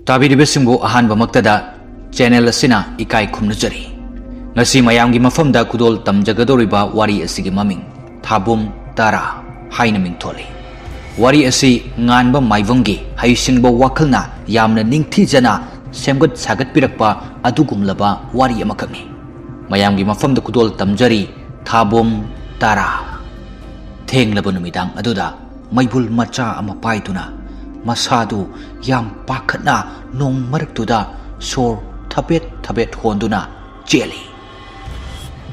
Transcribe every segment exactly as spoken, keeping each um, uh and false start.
ꯇꯥꯕꯤꯔꯤꯕꯁꯤꯡꯕꯨ ꯑꯍꯥꯟꯕꯃꯛꯇꯗ channel ꯑꯁꯤꯅ ꯏꯀꯥꯏ ꯈꯨꯝꯅꯖꯔꯤ꯫ ꯉꯁꯤ ꯃꯌꯥꯝꯒꯤ ꯃꯐꯝꯗ ꯈꯨꯗꯣꯜ ꯇꯝꯖꯒꯗꯧꯔꯤꯕ ꯋꯥꯔꯤ ꯑꯁꯤꯒꯤ ꯃꯃꯤꯡ ꯊꯥꯕꯨꯝ ꯇꯔꯥ ꯍꯥꯏꯅ ꯃꯤꯡꯊꯣꯜꯂꯤ꯫ ꯋꯥꯔꯤ ꯑꯁꯤ ꯉꯥꯟꯕ ꯃꯥꯏꯕꯝꯒꯤ ꯍꯩꯁꯤꯡꯕ ꯋꯥꯈꯜꯅ ꯌꯥꯝꯅ ꯅꯤꯡꯊꯤꯖꯅ ꯁꯦꯝꯒꯠ ꯁꯥꯒꯠꯄꯤꯔꯛꯄ ꯑꯗꯨꯒꯨꯝꯂꯕ ꯋꯥꯔꯤ ꯑꯃꯈꯛꯅꯤ꯫ ꯃꯌꯥꯝꯒꯤ ꯃꯐꯝꯗ ꯈꯨꯗꯣꯜ ꯇꯝꯖꯔꯤ, ꯊꯥꯕꯨꯝ ꯇꯔꯥ꯫ ꯊꯦꯡꯂꯕ ꯅꯨꯃꯤꯗꯥꯡ ꯑꯗꯨꯗ ꯃꯩꯕꯨꯜ ꯃꯆꯥ ꯑꯃ ꯄꯥꯏꯗꯨꯅ ꯃꯁꯥꯗꯨ ꯌꯥꯝ ꯄꯥꯈꯠꯅ ꯅꯣꯡ ꯃꯔꯛꯇꯨꯗ ꯁꯣꯔ ꯊꯕꯦꯠ ꯊꯕꯦꯠ ꯍꯣꯟꯗꯨꯅ ꯆꯦꯜꯂꯤ꯫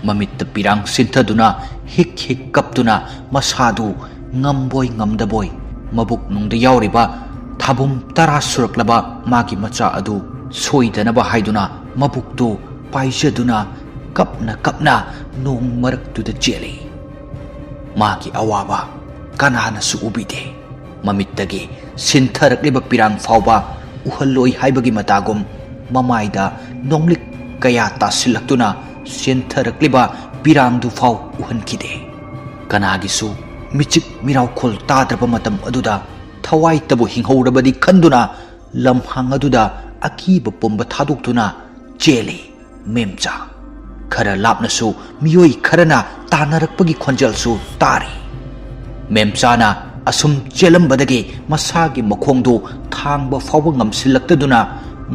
ꯃꯃꯤꯠꯇ ꯄꯤꯔꯥꯡ ꯁꯤꯟꯊꯗꯨꯅ ꯍꯤꯛ ꯍꯤꯛ ꯀꯞꯇꯨꯅ ꯃꯁꯥꯗꯨ ꯉꯝꯕꯣꯏ ꯉꯝꯗꯕꯣꯏ ꯃꯕꯨꯛ ꯅꯨꯡꯗ ꯌꯥꯎꯔꯤꯕ ꯊꯥꯕꯨꯝ ꯇꯔꯥ ꯁꯨꯔꯛꯂꯕ ꯃꯥꯒꯤ ꯃꯆꯥ ꯑꯗꯨ ꯁꯣꯏꯗꯅꯕ ꯍꯥꯏꯗꯨꯅ ꯃꯕꯨꯛꯇꯨ ꯄꯥꯏꯖꯗꯨꯅ ꯀꯞꯅ ꯀꯞꯅ ꯅꯣꯡ ꯃꯔꯛꯇꯨꯗ ꯆꯦꯜꯂꯤ꯫ ꯃꯥꯒꯤ ꯑꯋꯥꯕ ꯀꯅꯥꯅꯁꯨ ꯎꯕꯤꯗꯦ꯫ ꯃꯃꯤꯠꯇꯒꯤ ꯁꯤꯟꯊꯔꯛꯂꯤꯕ ꯄꯤꯔꯥꯡ ꯐꯥꯎꯕ ꯎꯍꯜꯂꯣꯏ ꯍꯥꯏꯕꯒꯤ ꯃꯇꯥꯒꯨꯝ ꯃꯃꯥꯏꯗ ꯅꯣꯡꯂꯤꯛ ꯀꯌꯥ ꯇꯥꯁꯤꯜꯂꯛꯇꯨꯅ ꯆꯦꯟꯊꯔꯛꯂꯤꯕ ꯄꯤꯔꯥꯡꯗꯨ ꯐꯥꯎ ꯎꯍꯟꯈꯤꯗꯦ꯫ ꯀꯅꯥꯒꯤꯁꯨ ꯃꯤꯆꯤꯛ ꯃꯤꯔꯥꯎꯈꯣꯜ ꯇꯥꯗ꯭ꯔꯕ ꯃꯇꯝ ꯑꯗꯨꯗ ꯊꯋꯥꯏꯇꯕꯨ ꯍꯤꯡꯍꯧꯔꯕꯗꯤ ꯈꯟꯗꯨꯅ ꯂꯝꯍꯥꯡ ꯑꯗꯨꯗ ꯑꯀꯤꯕ ꯄꯨꯝꯕ ꯊꯥꯗꯣꯛꯇꯨꯅ ꯆꯦꯜꯂꯤ꯫ ꯃꯦꯝꯆꯥ꯫ ꯈꯔ ꯂꯥꯞꯅꯁꯨ ꯃꯤꯑꯣꯏ ꯈꯔꯅ ꯇꯥꯟꯅꯔꯛꯄꯒꯤ ꯈꯣꯟꯖꯦꯜꯁꯨ ꯇꯥꯔꯤ꯫ ꯃꯦꯝꯆꯥꯅ ꯑꯁꯨꯝ ꯆꯦꯜꯂꯝꯕꯗꯒꯤ ꯃꯁꯥꯒꯤ ꯃꯈꯣꯡꯗꯨ ꯊꯥꯡꯕ ꯐꯥꯎꯕ ꯉꯝꯁꯤꯜꯂꯛꯇꯗꯨꯅ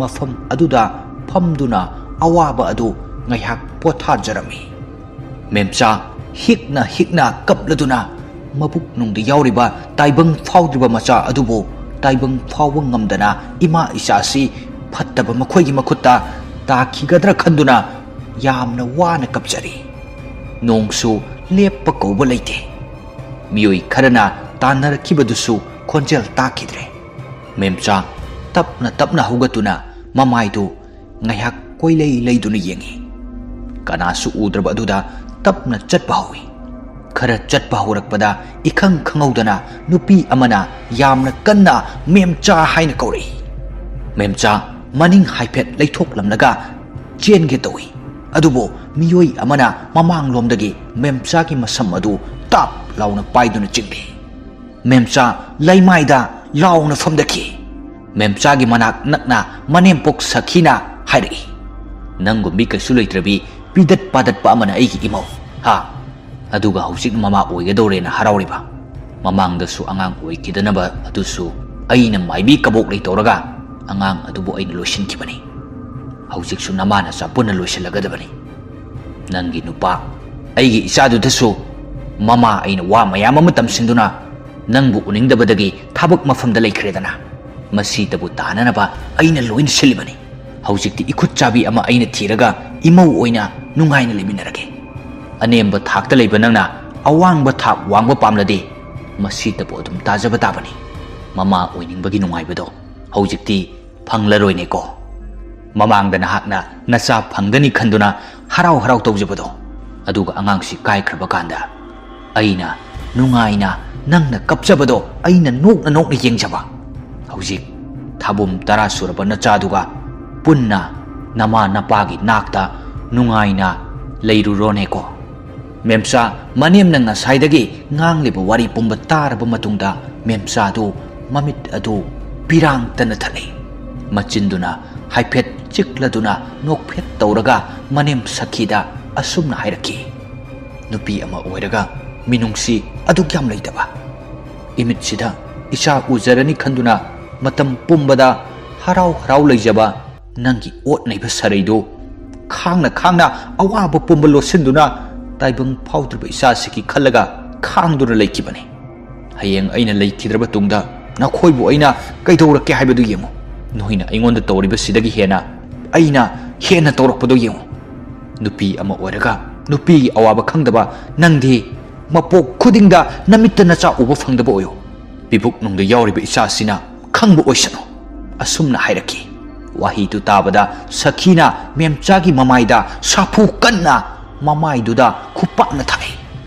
ꯃꯐꯝ ꯑꯗꯨꯗ ꯐꯝꯗꯨꯅ ꯑꯋꯥꯕ ꯑꯗꯨ ꯉꯥꯏꯍꯥꯛ ꯄꯣꯊꯥꯖꯔꯝꯃꯤ꯫ ꯃꯦꯝꯆꯥ ꯍꯤꯛꯅ ꯍꯤꯛꯅ ꯀꯞꯂꯗꯨꯅ ꯃꯕꯨꯛ ꯅꯨꯡꯗ ꯌꯥꯎꯔꯤꯕ ꯇꯥꯏꯕꯪ ꯐꯥꯎꯗ꯭ꯔꯤꯕ ꯃꯆꯥ ꯑꯗꯨꯕꯨ ꯇꯥꯏꯕꯪ ꯐꯥꯎꯕ ꯉꯝꯗꯅ ꯏꯃꯥ ꯏꯆꯥꯁꯤ ꯐꯠꯇꯕ ꯃꯈꯣꯏꯒꯤ ꯃꯈꯨꯠꯇ ꯇꯥꯈꯤꯒꯗ꯭ꯔꯥ ꯈꯟꯗꯨꯅ ꯌꯥꯝꯅ ꯋꯥꯅ ꯀꯞꯆꯔꯤ꯫ ꯅꯣꯡꯁꯨ ꯂꯦꯞꯄ ꯀꯧꯕ ꯂꯩꯇꯦ꯫ ꯃꯤꯑꯣꯏ ꯈꯔꯅ ꯇꯥꯟꯅꯔꯛꯈꯤꯕꯗꯨꯁꯨ ꯈꯣꯟꯖꯦꯜ ꯇꯥꯈꯤꯗ꯭ꯔꯦ꯫ ꯃꯦꯝꯆꯥ ꯇꯞꯅ ꯇꯞꯅ ꯍꯧꯒꯠꯇꯨꯅ ꯃꯃꯥꯏꯗꯨ ꯉꯥꯏꯍꯥꯛ ꯀꯣꯏꯂꯩ ꯂꯩꯗꯨꯅ ꯌꯦꯡꯉꯤ꯫ ꯀꯅꯥꯁꯨ ꯎꯗ꯭ꯔꯕ ꯑꯗꯨꯗ ꯇꯞꯅ ꯆꯠꯄ ꯍꯧꯏ꯫ ꯈꯔ ꯆꯠꯄ ꯍꯧꯔꯛꯄꯗ ꯏꯈꯪ ꯈꯪꯍꯧꯗꯅ ꯅꯨꯄꯤ ꯑꯃꯅ ꯌꯥꯝꯅ ꯀꯟꯅ "ꯃꯦꯝꯆꯥ" ꯍꯥꯏꯅ ꯀꯧꯔꯛꯏ꯫ ꯃꯦꯝꯆꯥ ꯃꯅꯤꯡ ꯍꯥꯏꯐꯦꯠ ꯂꯩꯊꯣꯛꯂꯝꯂꯒ ꯆꯦꯟꯒꯦ ꯇꯧꯏ꯫ ꯑꯗꯨꯕꯨ ꯃꯤꯑꯣꯏ ꯑꯃꯅ ꯃꯃꯥꯡꯂꯣꯝꯗꯒꯤ ꯃꯦꯝꯆꯥꯒꯤ ꯃꯁꯝ ꯑꯗꯨ ꯇꯥꯞ ꯂꯥꯎꯅ ꯄꯥꯏꯗꯨꯅ ꯆꯤꯡꯂꯤ꯫ ꯃꯦꯝꯆꯥ ꯂꯩꯃꯥꯏꯗ ꯂꯥꯎꯅ ꯐꯝꯗꯈꯤ꯫ ꯃꯦꯝꯆꯥꯒꯤ ꯃꯅꯥꯛ ꯅꯛꯅ ꯃꯅꯦꯝꯄꯣꯛ ꯁꯈꯤꯅ ꯍꯥꯏꯔꯛꯏ, "ꯅꯪꯒꯨꯝꯕꯤ ꯀꯩꯁꯨ ꯂꯩꯇ꯭ꯔꯕꯤ ꯄꯤꯗꯠ ꯄꯥꯗꯠꯄ ꯑꯃꯅ ꯑꯩꯒꯤ ꯏꯃꯧ, ꯍꯥ? ꯑꯗꯨꯒ ꯍꯧꯖꯤꯛ ꯃꯃꯥ ꯑꯣꯏꯒꯗꯧꯔꯦꯅ ꯍꯔꯥꯎꯔꯤꯕ꯫ ꯃꯃꯥꯡꯗꯁꯨ ꯑꯉꯥꯡ ꯑꯣꯏꯈꯤꯗꯅꯕ ꯑꯗꯨꯁꯨ ꯑꯩꯅ ꯃꯥꯏꯕꯤ ꯀꯕꯣꯛ ꯂꯩ ꯇꯧꯔꯒ ꯑꯉꯥꯡ ꯑꯗꯨꯕꯨ ꯑꯩꯅ ꯂꯣꯏꯁꯤꯟꯈꯤꯕꯅꯤ꯫ ꯍꯧꯖꯤꯛꯁꯨ ꯅꯃꯥ ꯅꯆꯥ ꯄꯨꯟꯅ ꯂꯣꯏꯁꯤꯜꯂꯒꯗꯕꯅꯤ꯫ ꯅꯪꯒꯤ ꯅꯨꯄꯥ, ꯑꯩꯒꯤ ꯏꯆꯥꯗꯨꯗꯁꯨ ꯃꯃꯥ ꯑꯩꯅ ꯋꯥ ꯃꯌꯥꯝ ꯑꯃ ꯇꯝꯁꯤꯟꯗꯨꯅ ꯅꯪꯕꯨ ꯎꯅꯤꯡꯗꯕꯗꯒꯤ ꯊꯕꯛ ꯃꯐꯝꯗ ꯂꯩꯈ꯭ꯔꯦꯗꯅ꯫ ꯃꯁꯤꯗꯕꯨ ꯇꯥꯅꯅꯕ ꯑꯩꯅ ꯂꯣꯏꯅ ꯁꯤꯜꯂꯤꯕꯅꯤ꯫ ꯍꯧꯖꯤꯛꯇꯤ ꯏꯈꯨꯠ ꯆꯥꯕꯤ ꯑꯃ ꯑꯩꯅ ꯊꯤꯔꯒ ꯏꯃꯧ ꯑꯣꯏꯅ ꯅꯨꯡꯉꯥꯏꯅ ꯂꯩꯃꯤꯟꯅꯔꯒꯦ꯫ ꯑꯅꯦꯝꯕ ꯊꯥꯛꯇ ꯂꯩꯕ ꯅꯪꯅ ꯑꯋꯥꯡꯕ ꯊꯥꯛ ꯋꯥꯡꯕ ꯄꯥꯝꯂꯗꯤ ꯃꯁꯤꯗꯕꯨ ꯑꯗꯨꯝ ꯇꯥꯖꯕ ꯇꯥꯕꯅꯤ꯫ ꯃꯃꯥ ꯑꯣꯏꯅꯤꯡꯕꯒꯤ ꯅꯨꯡꯉꯥꯏꯕꯗꯣ ꯍꯧꯖꯤꯛꯇꯤ ꯐꯪꯂꯔꯣꯏꯅꯦꯀꯣ꯫ ꯃꯃꯥꯡꯗ ꯅꯍꯥꯛꯅ ꯅꯆꯥ ꯐꯪꯒꯅꯤ ꯈꯟꯗꯨꯅ ꯍꯔꯥꯎ ꯍꯔꯥꯎ ꯇꯧꯖꯕꯗꯣ, ꯑꯗꯨꯒ ꯑꯉꯥꯡꯁꯤ ꯀꯥꯏꯈ꯭ꯔꯕ ꯀꯥꯟꯗ ꯑꯩꯅ ꯅꯨꯡꯉꯥꯏꯅ ꯅꯪꯅ ꯀꯞꯆꯕꯗꯣ ꯑꯩꯅ ꯅꯣꯛꯅ ꯅꯣꯛꯅ ꯌꯦꯡꯖꯕ꯫ ꯍꯧꯖꯤꯛ ꯊꯥꯕꯨꯝ ꯇꯔꯥ ꯁꯨꯔꯕ ꯅꯆꯥꯗꯨꯒ ꯄꯨꯟꯅ ꯅꯃꯥ ꯅꯄꯥꯒꯤ ꯅꯥꯛꯇ ꯅꯨꯡꯉꯥꯏꯅ ꯂꯩꯔꯨꯔꯣꯅꯦꯀꯣ꯫" ꯃꯦꯝꯆꯥ ꯃꯅꯦꯝꯅ ꯉꯁꯥꯏꯗꯒꯤ ꯉꯥꯡꯂꯤꯕ ꯋꯥꯔꯤ ꯄꯨꯝꯕ ꯇꯥꯔꯕ ꯃꯇꯨꯡꯗ ꯃꯦꯝꯆꯥꯗꯨ ꯃꯃꯤꯠ ꯑꯗꯨ ꯄꯤꯔꯥꯡꯇꯅ ꯊꯠꯂꯤ꯫ ꯃꯆꯤꯟꯗꯨꯅ ꯍꯥꯏꯐꯦꯠ ꯆꯤꯛꯂꯗꯨꯅ ꯅꯣꯛꯐꯦꯠ ꯇꯧꯔꯒ ꯃꯅꯦꯝ ꯁꯈꯤꯗ ꯑꯁꯨꯝꯅ ꯍꯥꯏꯔꯛꯈꯤ, "ꯅꯨꯄꯤ ꯑꯃ ꯑꯣꯏꯔꯒ ꯃꯤꯅꯨꯡꯁꯤ ꯑꯗꯨꯛ ꯌꯥꯝ ꯂꯩꯇꯕ꯫ ꯏꯃꯤꯠꯁꯤꯗ ꯏꯆꯥ ꯎꯖꯔꯅꯤ ꯈꯟꯗꯨꯅ ꯃꯇꯝ ꯄꯨꯝꯕꯗ ꯍꯔꯥꯎ ꯍꯔꯥꯎ ꯂꯩꯖꯕ ꯅꯪꯒꯤ ꯑꯣꯠ ꯅꯩꯕ ꯁꯔꯩꯗꯨ ꯈꯥꯡꯅ ꯈꯥꯡꯅ ꯑꯋꯥꯕ ꯄꯨꯝꯕ ꯂꯣꯠꯁꯤꯟꯗꯨꯅ ꯇꯥꯏꯕꯪ ꯐꯥꯎꯗ꯭ꯔꯤꯕ ꯏꯆꯥꯁꯤꯒꯤ ꯈꯜꯂꯒ ꯈꯥꯡꯗꯨꯅ ꯂꯩꯈꯤꯕꯅꯤ꯫ ꯍꯌꯦꯡ ꯑꯩꯅ ꯂꯩꯈꯤꯗ꯭ꯔꯕ ꯇꯨꯡꯗ ꯅꯈꯣꯏꯕꯨ ꯑꯩꯅ ꯀꯩꯗꯧꯔꯛꯀꯦ ꯍꯥꯏꯕꯗꯨ ꯌꯦꯡꯉꯨ꯫ ꯅꯈꯣꯏꯅ ꯑꯩꯉꯣꯟꯗ ꯇꯧꯔꯤꯕꯁꯤꯗꯒꯤ ꯍꯦꯟꯅ ꯑꯩꯅ ꯍꯦꯟꯅ ꯇꯧꯔꯛꯄꯗꯨ ꯌꯦꯡꯉꯨ꯫ ꯅꯨꯄꯤ ꯑꯃ ꯑꯣꯏꯔꯒ ꯅꯨꯄꯤꯒꯤ ꯑꯋꯥꯕ ꯈꯪꯗꯕ ꯅꯪꯗꯤ ꯃꯄꯣꯛ ꯈꯨꯗꯤꯡꯗ ꯅꯃꯤꯠꯇ ꯅꯆꯥ ꯎꯕ ꯐꯪꯗꯕ ꯑꯣꯏꯌꯨ꯫ ꯄꯤꯕꯨꯛꯅꯨꯡꯗ ꯌꯥꯎꯔꯤꯕ ꯏꯆꯥꯁꯤꯅ ꯈꯪꯕ ꯑꯣꯏꯁꯅꯨ꯫" ꯑꯁꯨꯝꯅ ꯍꯥꯏꯔꯛꯈꯤ꯫ ꯋꯥꯍꯩꯗꯨ ꯇꯥꯕꯗ ꯁꯈꯤꯅ ꯃꯦꯝꯆꯥꯒꯤ ꯃꯃꯥꯏꯗ ꯁꯥꯐꯨ ꯀꯟꯅ ꯃꯃꯥꯏꯗꯨꯗ ꯈꯨꯄꯥꯛꯅ ꯊꯥꯏ꯫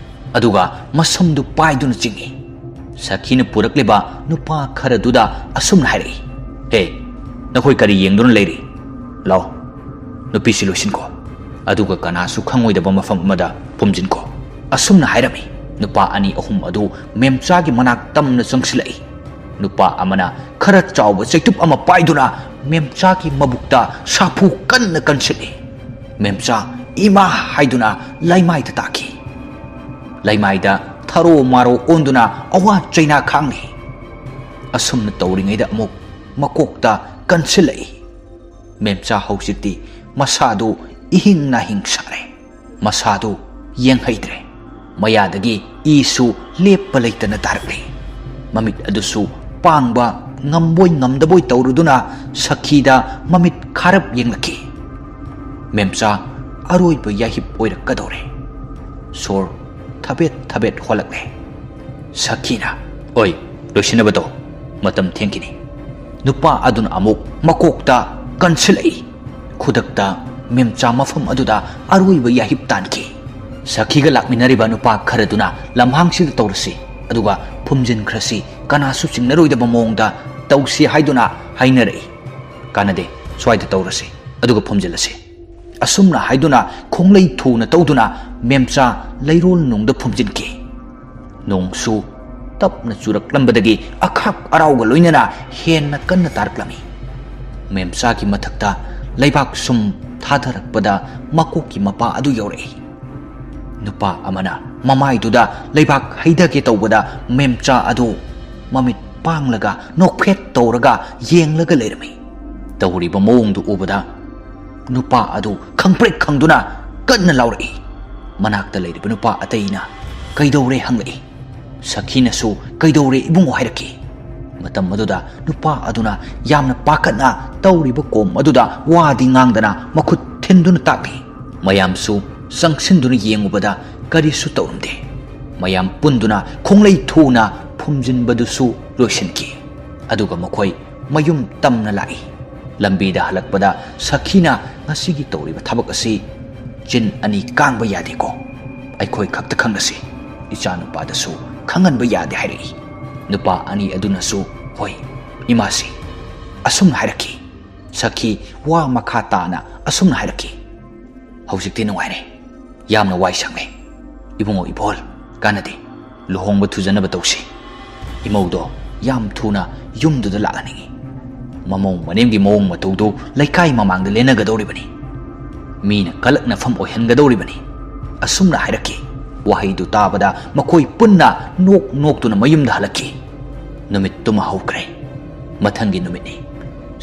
ꯑꯗꯨꯒ ꯃꯁꯝꯗꯨ ꯄꯥꯏꯗꯨꯅ ꯆꯤꯡꯏ꯫ ꯁꯈꯤꯅ ꯄꯨꯔꯛꯂꯤꯕ ꯅꯨꯄꯥ ꯈꯔꯗꯨꯗ ꯑꯁꯨꯝꯅ ꯍꯥꯏꯔꯛꯏ, "ꯍꯦ, ꯅꯈꯣꯏ ꯀꯔꯤ ꯌꯦꯡꯗꯨꯅ ꯂꯩꯔꯤ? ꯂꯥꯎ, ꯅꯨꯄꯤꯁꯤ ꯂꯣꯏꯁꯤꯟꯈꯣ꯫" ꯑꯗꯨꯒ ꯀꯅꯥꯁꯨ ꯈꯪꯉꯣꯏꯗꯕ ꯃꯐꯝ ꯑꯃꯗ ꯐꯨꯝꯖꯤꯟꯈꯣ꯫ ꯑꯁꯨꯝꯅ ꯍꯥꯏꯔꯝꯃꯤ꯫ ꯅꯨꯄꯥ ꯑꯅꯤ ꯑꯍꯨꯝ ꯑꯗꯨ ꯃꯦꯝꯆꯥꯒꯤ ꯃꯅꯥꯛ ꯇꯝꯅ ꯆꯪꯁꯤꯜꯂꯛꯏ꯫ ꯅꯨꯄꯥ ꯑꯃꯅ ꯈꯔ ꯆꯥꯎꯕ ꯆꯩꯇꯨꯞ ꯑꯃ ꯄꯥꯏꯗꯨꯅ ꯃꯦꯝꯆꯥꯒꯤ ꯃꯕꯨꯛꯇ ꯁꯥꯐꯨ ꯀꯟꯅ ꯀꯟꯁꯤꯜꯂꯤ꯫ ꯃꯦꯝꯆꯥ "ꯏꯃꯥ" ꯍꯥꯏꯗꯨꯅ ꯂꯩꯃꯥꯏꯗ ꯇꯥꯈꯤ꯫ ꯂꯩꯃꯥꯏꯗ ꯊꯔꯣ ꯃꯥꯔꯣ ꯑꯣꯟꯗꯨꯅ ꯑꯋꯥ ꯆꯩꯅꯥ ꯈꯥꯡꯂꯤ꯫ ꯑꯁꯨꯝꯅ ꯇꯧꯔꯤꯉꯩꯗ ꯑꯃꯨꯛ ꯃꯀꯣꯛꯇ ꯀꯟꯁꯤꯜꯂꯛꯏ꯫ ꯃꯦꯝꯆꯥ ꯍꯧꯖꯤꯛꯇꯤ ꯃꯁꯥꯗꯨ ꯏꯍꯤꯡ ꯅꯥꯍꯤꯡ ꯁꯥꯔꯦ꯫ ꯃꯁꯥꯗꯨ ꯌꯦꯡꯍꯩꯗ꯭ꯔꯦ꯫ ꯃꯌꯥꯗꯒꯤ ꯏꯁꯨ ꯂꯦꯞꯄ ꯂꯩꯇꯅ ꯇꯥꯔꯛꯂꯤ꯫ ꯃꯃꯤꯠ ꯑꯗꯨꯁꯨ ꯄꯥꯡꯕ ꯉꯝꯕꯣꯏ ꯉꯝꯗꯕꯣꯏ ꯇꯧꯔꯨꯗꯨꯅ ꯁꯈꯤꯗ ꯃꯃꯤꯠ ꯈꯥꯔꯞ ꯌꯦꯡꯂꯛꯈꯤ꯫ ꯃꯦꯝꯆꯥ ꯑꯔꯣꯏꯕ ꯌꯥꯍꯤꯞ ꯑꯣꯏꯔꯛꯀꯗꯧꯔꯦ꯫ ꯁꯣꯔ ꯊꯕꯦꯠ ꯊꯕꯦꯠ ꯍꯣꯜꯂꯛꯂꯦ꯫ ꯁꯈꯤꯅ, "ꯑꯣꯏ, ꯂꯣꯏꯁꯤꯟꯅꯕ ꯇꯧ꯫ ꯃꯇꯝ ꯊꯦꯡꯈꯤꯅꯤ꯫" ꯅꯨꯄꯥ ꯑꯗꯨꯅ ꯑꯃꯨꯛ ꯃꯀꯣꯛꯇ ꯀꯟꯁꯤꯜꯂꯛꯏ꯫ ꯈꯨꯗꯛꯇ ꯃꯦꯝꯆꯥ ꯃꯐꯝ ꯑꯗꯨꯗ ꯑꯔꯣꯏꯕ ꯌꯥꯍꯤꯞ ꯇꯥꯟꯈꯤ꯫ ꯁꯈꯤꯒ ꯂꯥꯛꯃꯤꯟꯅꯔꯤꯕ ꯅꯨꯄꯥ ꯈꯔꯗꯨꯅ "ꯂꯝꯍꯥꯡꯁꯤꯗ ꯇꯧꯔꯁꯤ, ꯑꯗꯨꯒ ꯐꯨꯝꯖꯤꯟꯈ꯭ꯔꯁꯤ, ꯀꯅꯥꯁꯨ ꯆꯤꯡꯅꯔꯣꯏꯗꯕ ꯃꯑꯣꯡꯗ ꯇꯧꯁꯤ" ꯍꯥꯏꯗꯨꯅ ꯍꯥꯏꯅꯔꯛꯏ꯫ "ꯀꯥꯟꯅꯗꯦ, ꯁ꯭ꯋꯥꯏꯗ ꯇꯧꯔꯁꯤ, ꯑꯗꯨꯒ ꯐꯨꯝꯖꯤꯜꯂꯁꯤ꯫" ꯑꯁꯨꯝꯅ ꯍꯥꯏꯗꯨꯅ ꯈꯣꯡꯂꯩ ꯊꯨꯅ ꯇꯧꯗꯨꯅ ꯃꯦꯝꯆꯥ ꯂꯩꯔꯣꯜ ꯅꯨꯡꯗ ꯐꯨꯝꯖꯤꯟꯈꯤ꯫ ꯅꯣꯡꯁꯨ ꯇꯞꯅ ꯆꯨꯔꯛꯂꯝꯕꯗꯒꯤ ꯑꯈꯥꯛ ꯑꯔꯥꯎꯒ ꯂꯣꯏꯅꯅ ꯍꯦꯟꯅ ꯀꯟꯅ ꯇꯥꯔꯛꯂꯝꯃꯤ꯫ ꯃꯦꯝꯆꯥꯒꯤ ꯃꯊꯛꯇ ꯂꯩꯕꯥꯛ ꯁꯨꯝ ꯊꯥꯗꯔꯛꯄꯗ ꯃꯀꯣꯛꯀꯤ ꯃꯄꯥ ꯑꯗꯨ ꯌꯧꯔꯛꯏ꯫ ꯅꯨꯄꯥ ꯑꯃꯅ ꯃꯃꯥꯏꯗꯨꯗ ꯂꯩꯕꯥꯛ ꯍꯩꯊꯒꯦ ꯇꯧꯕꯗ ꯃꯦꯝꯆꯥ ꯑꯗꯨ ꯃꯃꯤꯠ ꯄꯥꯡꯂꯒ ꯅꯣꯛꯐꯦꯠ ꯇꯧꯔꯒ ꯌꯦꯡꯂꯒ ꯂꯩꯔꯝꯃꯤ꯫ ꯇꯧꯔꯤꯕ ꯃꯑꯣꯡꯗꯨ ꯎꯕꯗ ꯅꯨꯄꯥ ꯑꯗꯨ ꯈꯪꯄ꯭ꯔꯦꯛ ꯈꯪꯗꯨꯅ ꯀꯟꯅ ꯂꯥꯎꯔꯛꯏ꯫ ꯃꯅꯥꯛꯇ ꯂꯩꯔꯤꯕ ꯅꯨꯄꯥ ꯑꯇꯩꯅ "ꯀꯩꯗꯧꯔꯦ?" ꯍꯪꯂꯛꯏ꯫ ꯁꯈꯤꯅꯁꯨ "ꯀꯩꯗꯧꯔꯦ ꯏꯕꯨꯡꯉꯣ?" ꯍꯥꯏꯔꯛꯈꯤ꯫ ꯃꯇꯝ ꯑꯗꯨꯗ ꯅꯨꯄꯥ ꯑꯗꯨꯅ ꯌꯥꯝꯅ ꯄꯥꯈꯠꯅ ꯇꯧꯔꯤꯕ ꯀꯣꯝ ꯑꯗꯨꯗ ꯋꯥꯗꯤ ꯉꯥꯡꯗꯅ ꯃꯈꯨꯠ ꯊꯤꯟꯗꯨꯅ ꯇꯥꯛꯂꯤ꯫ ꯃꯌꯥꯝꯁꯨ ꯆꯪꯁꯤꯟꯗꯨꯅ ꯌꯦꯡꯉꯨꯕꯗ ꯀꯔꯤꯁꯨ ꯇꯧꯔꯝꯗꯦ꯫ ꯃꯌꯥꯝ ꯄꯨꯟꯗꯨꯅ ꯈꯣꯡꯂꯩ ꯊꯨꯅ ꯐꯨꯝꯖꯤꯟꯕꯗꯨꯁꯨ ꯂꯣꯏꯁꯤꯟꯈꯤ꯫ ꯑꯗꯨꯒ ꯃꯈꯣꯏ ꯃꯌꯨꯝ ꯇꯝꯅ ꯂꯥꯛꯏ꯫ ꯂꯝꯕꯤꯗ ꯍꯜꯂꯛꯄꯗ ꯁꯈꯤꯅ "ꯉꯁꯤꯒꯤ ꯇꯧꯔꯤꯕ ꯊꯕꯛ ꯑꯁꯤ ꯆꯤꯟ ꯑꯅꯤ ꯀꯥꯡꯕ ꯌꯥꯗꯦꯀꯣ꯫ ꯑꯩꯈꯣꯏ ꯈꯛꯇ ꯈꯪꯅꯁꯤ꯫ ꯏꯆꯥꯅꯨꯄꯥꯗꯁꯨ ꯈꯪꯍꯟꯕ ꯌꯥꯗꯦ" ꯍꯥꯏꯔꯛꯏ꯫ ꯅꯨꯄꯥ ꯑꯅꯤ ꯑꯗꯨꯅꯁꯨ "ꯍꯣꯏ, ꯏꯃꯥꯁꯤ" ꯑꯁꯨꯝꯅ ꯍꯥꯏꯔꯛꯈꯤ꯫ ꯁꯈꯤ ꯋꯥ ꯃꯈꯥ ꯇꯥꯅ ꯑꯁꯨꯝꯅ ꯍꯥꯏꯔꯛꯈꯤ: "ꯍꯧꯖꯤꯛꯇꯤ ꯅꯨꯡꯉꯥꯏꯔꯦ꯫ ꯌꯥꯝꯅ ꯋꯥꯏ ꯁꯪꯂꯦ꯫ ꯏꯕꯨꯡꯉꯣ ꯏꯕꯣꯜ, ꯀꯥꯟꯅꯗꯦ꯫ ꯂꯨꯍꯣꯡꯕ ꯊꯨꯖꯅꯕ ꯇꯧꯁꯤ꯫ ꯏꯃꯧꯗꯣ ꯌꯥꯝ ꯊꯨꯅ ꯌꯨꯝꯗꯨꯗ ꯂꯥꯛꯍꯟꯅꯤꯡꯏ꯫ ꯃꯃꯧ ꯃꯅꯦꯝꯒꯤ ꯃꯑꯣꯡ ꯃꯇꯧꯗꯨ ꯂꯩꯀꯥꯏ ꯃꯃꯥꯡꯗ ꯂꯦꯟꯅꯒꯗꯧꯔꯤꯕꯅꯤ꯫ ꯃꯤꯅ ꯀꯂꯛꯅꯐꯝ ꯑꯣꯏꯍꯟꯒꯗꯧꯔꯤꯕꯅꯤ꯫ ꯑꯁꯨꯝꯅ ꯍꯥꯏꯔꯛꯈꯤ꯫ ꯋꯥꯍꯩꯗꯨ ꯇꯥꯕꯗ ꯃꯈꯣꯏ ꯄꯨꯟꯅ ꯅꯣꯛ ꯅꯣꯛꯇꯨꯅ ꯃꯌꯨꯝꯗ ꯍꯜꯂꯛꯈꯤ꯫ ꯅꯨꯃꯤꯠꯇꯨꯃ ꯍꯧꯈ꯭ꯔꯦ꯫ ꯃꯊꯪꯒꯤ ꯅꯨꯃꯤꯠꯅꯤ꯫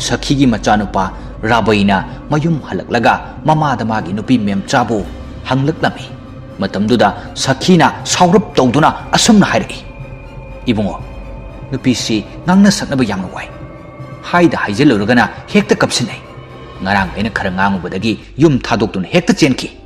ꯁꯈꯤꯒꯤ ꯃꯆꯥꯅꯨꯄꯥ ꯔꯥꯕꯩꯅ ꯃꯌꯨꯝ ꯍꯜꯂꯛꯂꯒ ꯃꯃꯥꯗ ꯃꯥꯒꯤ ꯅꯨꯄꯤ ꯃꯦꯝꯆꯥꯕꯨ ꯍꯪꯂꯛꯂꯝꯃꯤ꯫ ꯃꯇꯝꯗꯨꯗ ꯁꯈꯤꯅ ꯁꯥꯎꯔꯞ ꯇꯧꯗꯨꯅ ꯑꯁꯨꯝꯅ ꯍꯥꯏꯔꯛꯏ, "ꯏꯕꯨꯡꯉꯣ, ꯅꯨꯄꯤꯁꯤ ꯉꯥꯡꯅ ꯁꯛꯅꯕ ꯌꯥꯝꯅ ꯋꯥꯏ꯫ ꯍꯥꯏꯗ ꯍꯥꯏꯖꯤꯜꯂꯨꯔꯒꯅ ꯍꯦꯛꯇ ꯀꯞꯁꯤꯟꯅꯩ꯫ ꯉꯔꯥꯡ ꯑꯩꯅ ꯈꯔ ꯉꯥꯡꯉꯨꯕꯗꯒꯤ ꯌꯨꯝ ꯊꯥꯗꯣꯛꯇꯨꯅ ꯍꯦꯛꯇ ꯆꯦꯟꯈꯤ꯫